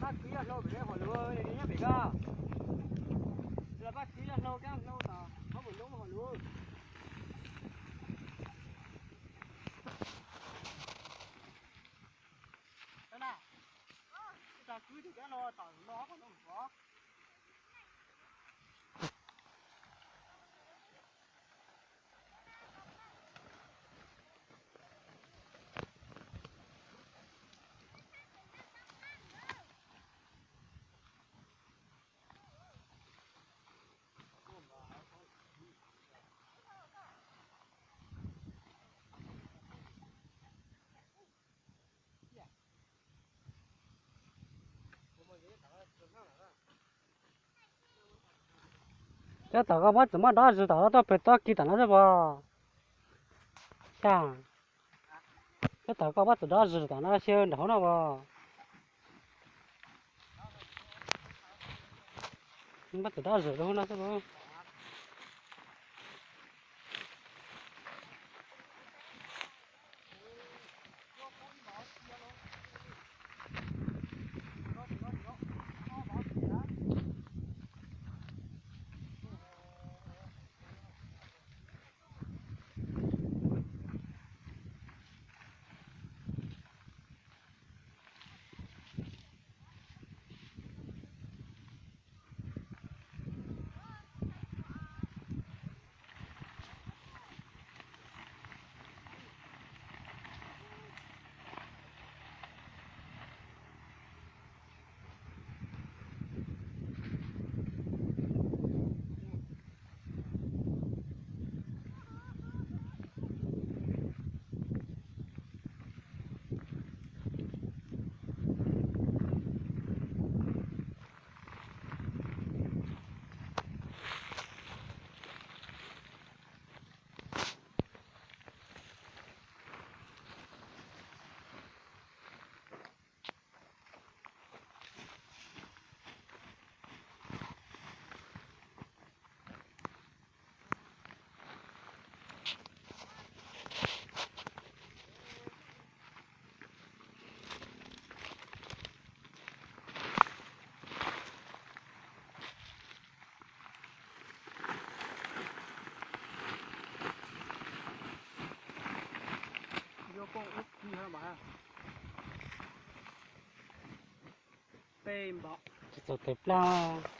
Paj kwv yog hlau pem hauv lub, nyob pem ko. Los paj kwv yog hlau, kab hlau tom qhov mus lub hauv lub. Tag kwv tus kab hlau tom no, qhov no mus qhov. Cov tom koj muab txawm muab dob zws tom no tuaj pem toj kis tom no xwb puas? Xya. Cov tom koj muab txawm dob zws tom no xyaw nram hauv no puas? Muab txawm dob zws rau hauv no xwb puas? Tsis txaus tes plab.